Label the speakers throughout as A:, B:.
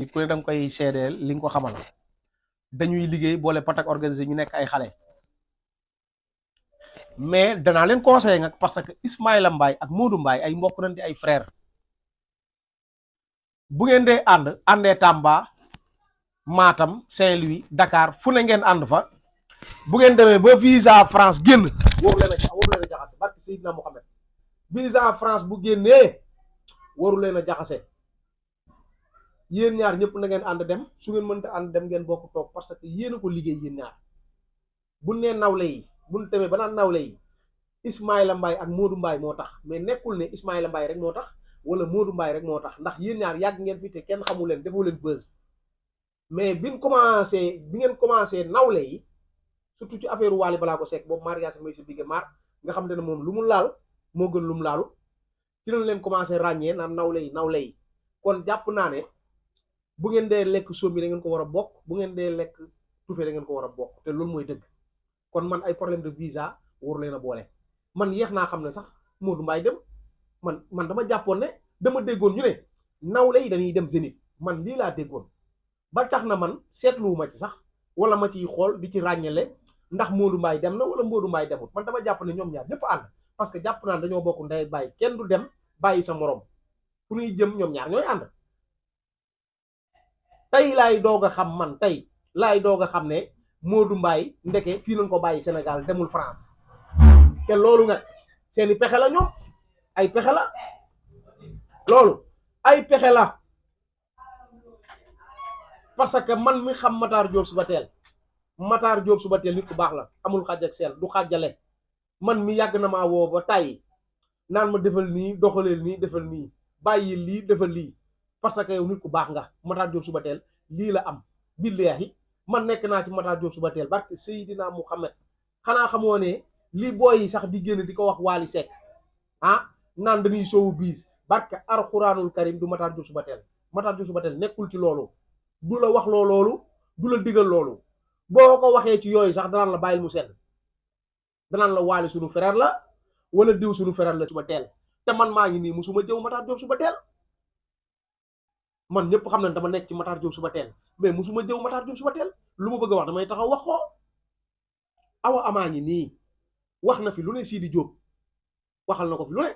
A: nit ku ne danga koy seedeel li nga ko xamal dañuy liggéey boole patak organisé ñu nekk ay xale mais danaa leen conseiller nag parce que Ismaïla Mbaye ak Modou Mbaye ay mbokk nañ di ay frère bu ngeen dee àndee Tamba Matam Saint-Louis Dakar fu ne ngeen ànd fa bu ngeen demee ba visa France génn waru leen a jaxase barki Seydina Mohamed visa France bu génnee waru leen a jaxase yéen ñaar ñëpp na ngeen ànd dem su ngeen mënta ànd dem ngeen bokk toog parce que yéen a ko liggéey yéen ñaar bu nee nawle yi bu ñu demee ba naan nawle yi Ismaïla Mbaye ak Modou Mbaye moo tax mais nekkul ne Ismaïla Mbaye rek moo tax wala Modou Mbaye rek moo tax ndax yéen ñaar yàgg ngeen fi te kenn xamu leen defoo leen buzz mais bi ngeen commencé nawle yi surtout ci affaire Wally Ballago Seck boobu mariage may si bigge maar nga xam ne moom lu mu laal moo gën lu mu laalu ci lañ leen commencé ràññee naan nawle yi kon jàpp naa ne bu ngeen dee lekk soom bi da ngeen ko war a bokk bu ngeen dee lekk tufe da ngeen ko war a bokk te loolu mooy dëgg kon man ay problème de visa waru leen a boole man yéex naa xam ne sax Modou Mbaye dem man dama jàppoon ne dama déggoon ñu ne nawle yi dañuy dem Zénith man lii laa déggoon ba tax na man seetluwuma ci sax wala ma ciy xool di ci ràññele ndax Modou Mbaye dem na wala Modou Mbaye demut man dama jàpp ne ñoom ñaar ñëpp ànd parce que jàpp naa dañoo bokk ndey bàyyi kenn du dem bàyyi sa morom fu ñuy jëm ñoom ñaar ñooy ànd tey laay doog a xam man tey laay doog a xam ne Modou Mbaye ndeke fii lañ ko bàyyi Sénégal demul France te loolu nag seeni pexe la ñoom ay pexe la loolu ay pexe la parce que man mi xam Matar Diop suba teel nit ku baax la amul xàjj ak seen du xàjjale man mi yàgg na maa woo ba tàyyi naan ma defal nii doxaleel nii defal nii bàyyi lii defal lii parce que yow nit ku baax nga Matar Diop suba teel lii la am billaahi man nekk naa ci Matar Diop suba teel barke Seydina Muhammad xanaa xamoo ne lii booy yi sax di génn di ko wax Wally Seck naan dañuy soowu biis barke Alxuraanul Karim du Matar Diop suba teel nekkul ci loolu du la wax loolu du la digal loolu boo ko waxee ci yooyu sax danaan la bàyyil mu sedd danaan la Wally sunu frère la wala diw sunu frère la suba teel te man maa ngi nii musuma jëw Matar Diop suba teel man ñëpp xam nañ dama nekk ci Matar Diop suba teel mais musuma jëw Matar Diop suba teel lu ma bëgg a wax damay taxaw wax ko awa amaa ngi nii wax na fi lu ne Sidi Diop waxal na ko fi lu ne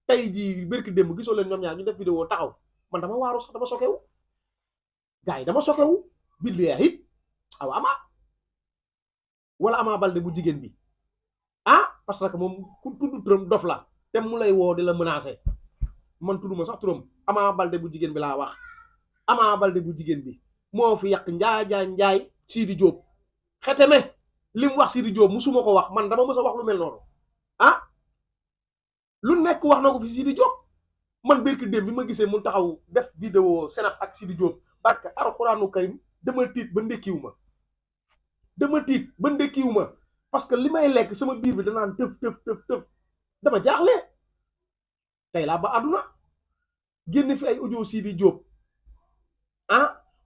A: tey jii bërki démb gisoo leen ñoom ñaar ñu def vidéo taxaw man dama waaru sax dama sokewu gars yi dama sokewu billaahi awa ama wala Ama Baldé bu jigéen bi parce que moom ku tudd turam dof la te mu lay woo di la menacer man tudduma sax turam Ama Baldé bu jigéen bi laa wax Ama Baldé bu jigéen bi moo fi yàq njaay Sidi Diop xeteme li mu wax Sidi Diop musuma ko wax man dama mës a wax lu mel noonu lu nekk wax na ko fi Sidi Diop man birki dem bi ma gisee mu taxaw def vidéo senap ak Sidi Diop barke Alxuraanu Karim dama tiit ba ndekkiwu ma parce que li may lekk sama biir bi danaan tëf dama jaaxle tey laa ba àdduna génn fi ay audio Sidi Diop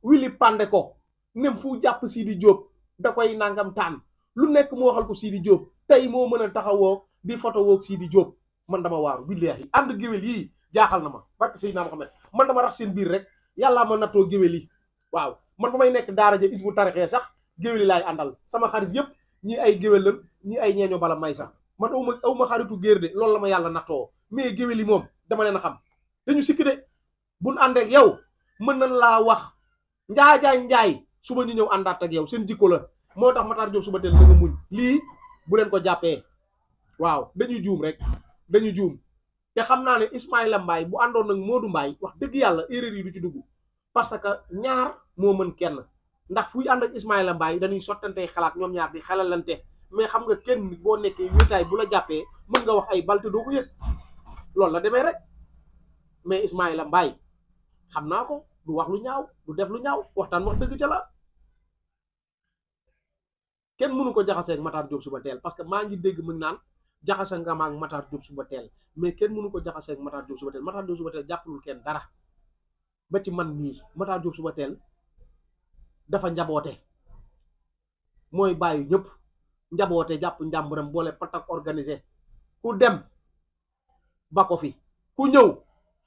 A: Willy Pandé ko nem fu jàpp Sidi Diop da koy nangam taan lu nekk mu waxal ko Sidi Diop tey moo mën a taxawoo di photo woog Sidi Diop man dama waaru billaahi ànd géwél yii jaaxal na ma barke Seydina Muhammad man dama rax seen biir rek yàllaa ma nattoo géwél yi waaw man ba may nekk daara ja is bu tarixee sax géwél yi laay àndal sama xarit yëpp ñi ay géwél lan ñi ay ñeeño bala may sax man aw ma xaritu géer de loolu la ma yàlla nattoo mais géwél yi moom dama leen a xam dañu sikki de buñ àndeek yow mën nañ laa wax njaay suba ñu ñëw àndaat ak yow seen jikko la moo tax Matar Diop suba teel da nga muñ lii bu leen ko jàppee waaw dañuy juum rek te xam naa ne Ismaïla Mbaye bu àndoon nag Modou Mbaye wax dëgg yàlla erreur yi du ci dugg parce que ñaar moo mën kenn ndax fuy ànd ak Ismaïla Mbaye dañuy sottantey xalaat ñoom ñaar di xelalante mais xam nga kenn boo nekkee wéetaay bu la jàppee mën nga wax ay balte doo ko yëg loolu la demee rek mais Ismaïla Mbaye xam naa ko du wax lu ñaaw du def lu ñaaw waxtaan wax dëgg ca la kenn mënu ko jaxaseeg Matar Diop suba teel parce que maa ngi dégg mu naan jaxase nga ma ak Matar Diop suba teel mais kenn mënu ko jaxaseeg Matar Diop suba teel Matar Diop suba teel jàppalul kenn dara ba ci man mii Matar Diop suba teel dafa njaboote mooy bàyyi ñëpp njaboote jàpp njàmburam boole patak organisé ku dem ba ko fi ku ñëw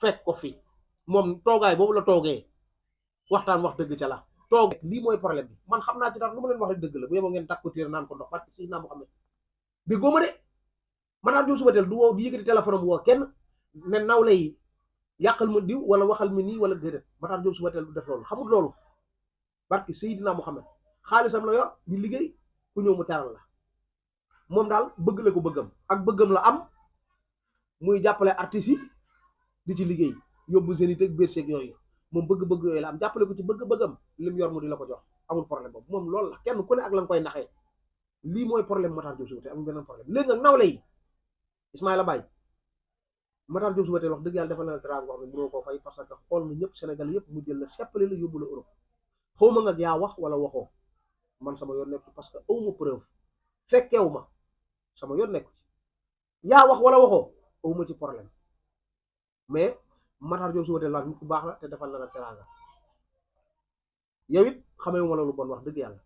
A: fekk ko fi moom toogaay boobu la toogee waxtaan wax dëgg ca la toog lii mooy problème bi man xam naa ci dara lu ma leen wax rek dëgg la bu yeboo ngeen takku téere naan ko ndox parce que si naa Muhammad di góoma de Matar Diop Soubatel du woo du yëkkati téléphone am woo kenn ne nawle yi yàqal ma diw wala waxal ma nii wala déedéet Matar Diop Soubatel du def loolu xamul loolu barki Seydina Muhammad xaalisam la yor di liggéey ku ñëw mu teral la moom daal bëgg la ko bëggam ak bëggam la am muy jàppale artistes yi di ci liggéey yóbbu Zénith ak Bercy yooyu moom bëgg-bëgg yooyu la am jàppale ko ci bëgg-bëggam lim yor mu di la ko jox amul problème boobu moom loolu la kenn ku ne ak la nga koy naxee lii mooy problème Matar Diop Soubatel amul beneen problème léegi nag nawle yi Ismaïla Mbaye Matar Diop Soubatel wax dëgg yàlla defal na teraanga wax ne mënoo koo fay parce que xool nga ñëpp Sénégal yëpp mu jël la seppale la yóbbu la Europe xaw ma nga yaa wax wala waxoo man sama yoon nekku parce que awma preuve fekkeewu ma sama yoon nekku ci yaa wax wala waxoo awma ci problème mais Matar Diop Soubatel la nit ku baax la te defal na teraanga yow it xamewu ma la lu bon wax dëgg yàlla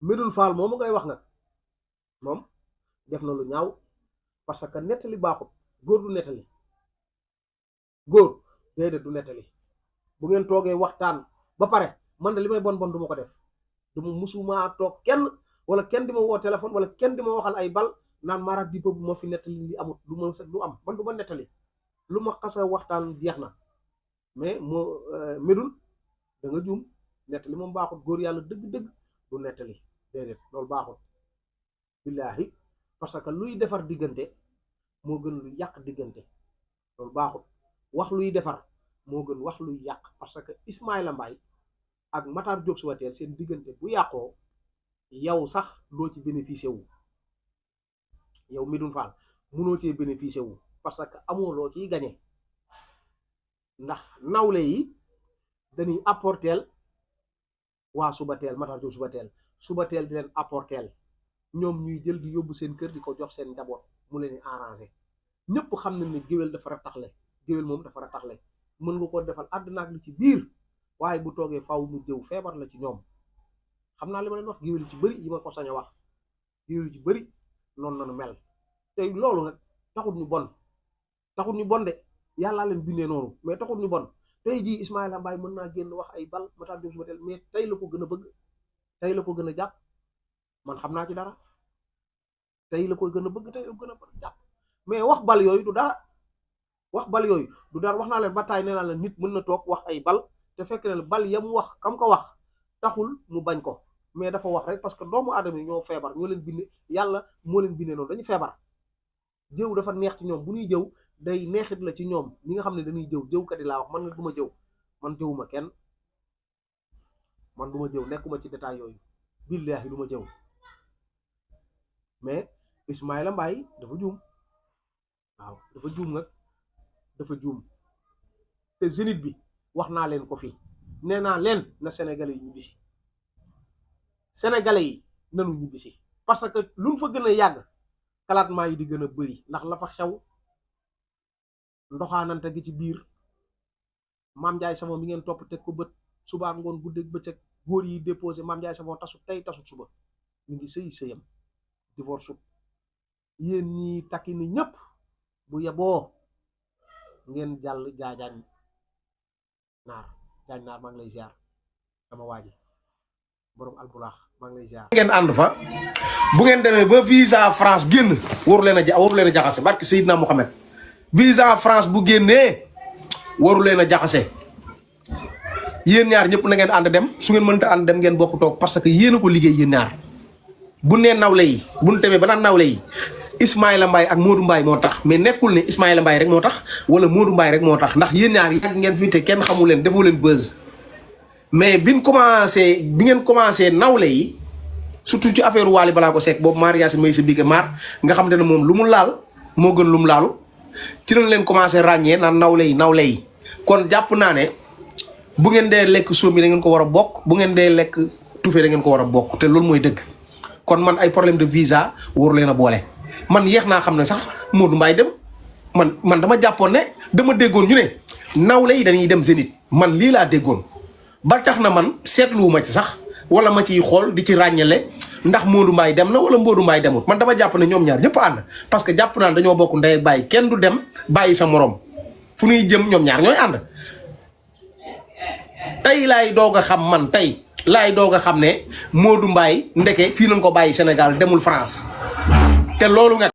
A: Medoune Fall moomu ngay wax nag moom def na lu ñaaw parce que nettali baaxut góor du nettali góor déedéet du nettali bu ngeen toogee waxtaan ba pare man de li may bon bon du ma ko def du ma musuma toog kenn wala kenn di ma woo téléphone wala kenn di ma waxal ay bal naan Mara Dipa bu ma fi nettali li amut du ma du am man du ma nettali lu ma xasa waxtaan jeex na mais moo Medoune da nga juum nettali moom baaxut góor yàlla dëgg-dëgg du nettali déedéet loolu baaxut billaahi parce que luy defar diggante moo gën lu yàq diggante loolu baaxut wax luy defar moo gën wax luy yàq parce que Ismaïla Mbaye ak Matar Diop Soubatel seen diggante bu yàqoo yow sax doo ci bénéficié wu yow Medoune Fall munoo cee bénéficié wu parce que amoo loo ciy gañe ndax nawle yi dañuy apporteel waa Soubatel Matar Diop Soubatel di leen apporteel ñoom ñuy jël di yóbbu seen kër di ko jox seen njaboot mu leen di arrangé ñëpp xam nañ ne géwél dafa rataxle géwél moom dafa rataxle mën nga ko defal àdduna ak li ci biir waaye bu toogee faw mu jëw feebar la ci ñoom xam naa li ma leen wax géwél yi ci bëri yi ma ko sañ a wax géwél yi ci bëri noonu nanu mel te loolu nag taxut ñu bon de yàllaa leen bindee noonu mais taxut ñu bon tey jii Ismaïla Mbaye mën naa génn wax ay bal Matar Diop Soubatel mais tey la ko gën a bëgg tey la ko gën a jàpp man xam naa ci dara tey la koy gën a bëgg tey la ko gën a jàpp mais wax bal yooyu du dara wax naa leen ba taay nee naa la nit mën na toog wax ay bal te fekk ne bal yam wax kam ko wax taxul mu bañ ko mais dafa wax rek parce que doomu aadama yi ñoo feebar ñoo leen binde yàlla moo leen bindee noonu dañu feebar jëw dafa neex ci ñoom bu ñuy jëw day neexit la ci ñoom ñi nga xam ne dañuy jëwkat yi laa wax man nga du ma jëw man jëwuma kenn man du ma jëw nekkuma ci détail yooyu billaahi du ma jëw mais Ismaïla Mbaye dafa juum waaw dafa juum nag dafa juum te Zénith bi wax naa leen ko fii nee naa leen na sénégalais yi ñibbisi sénégalais yi nanu ñibbisi parce que luñ fa gën a yàgg kalaatmaa yi di gën a bëri ndax la fa xew ndoxaanante gi ci biir Mame Ndiaye Savon mi ngeen topp teg ko bët suba ngoon guddeeg bëccëg góor yi déposé Mame Ndiaye Savon tasut tey tasut suba ñu ngi sëyam divorce yéen ñi takki ni ñëpp bu yeboo ngeen jàll jaañ naar maa ngi lay ziar sama waa ji borom albulaax maa ngi lay ziar. ngeen ànd fa bu ngeen demee ba visa France génn waru leen a jaxase barki Seydina Mohamed visa France bu génnee waru leen a jaxase yéen ñaar ñëpp na ngeen ànd dem su ngeen mënta ànd dem ngeen bokk toog parce que yéen a ko liggéey yéen ñaar bu nee nawle yi bu ñu demee ba naan nawle yi Ismaïla Mbaye ak Modou Mbaye moo tax mais nekkul ne Ismaïla Mbaye rek moo tax wala Modou Mbaye rek moo tax ndax yéen ñaar yàgg ngeen fi te kenn xamu leen defoo leen buzz mais bi ngeen commencé nawle yi surtout ci affaire Wally Ballago Seck boobu maar Yacine may sa bigge maar nga xam te ne moom lu mu laal moo gën lu mu laalu ci lañ leen commencé ràññee naan nawle yi kon jàpp naa ne bu ngeen dee lekk soom yi da ngeen ko war a bokk bu ngeen dee lekk tufe da ngeen ko war a bokk te loolu mooy dëgg kon man ay problème de visa waru leen a boole man yeex naa xam ne sax Modou Mbaye dem man dama jàppoon ne dama déggoon ñu ne nawle yi dañuy dem Zénith man lii laa déggoon ba tax na man seetluwuma ci sax wala ma ciy xool di ci ràññale ndax Modou Mbaye dem na wala Modou Mbaye demut man dama jàpp ne ñoom ñaar ñëpp ànd parce que jàpp naa dañoo bokk ndey bàyyi kenn du dem bàyyi sa morom fu ñuy jëm ñoom ñaar ñooy ànd tey laay doog a xam man tey laay doog a xam ne Modou Mbaye ndeke fii lañ ko bàyyi Sénégal demul France te loolu nga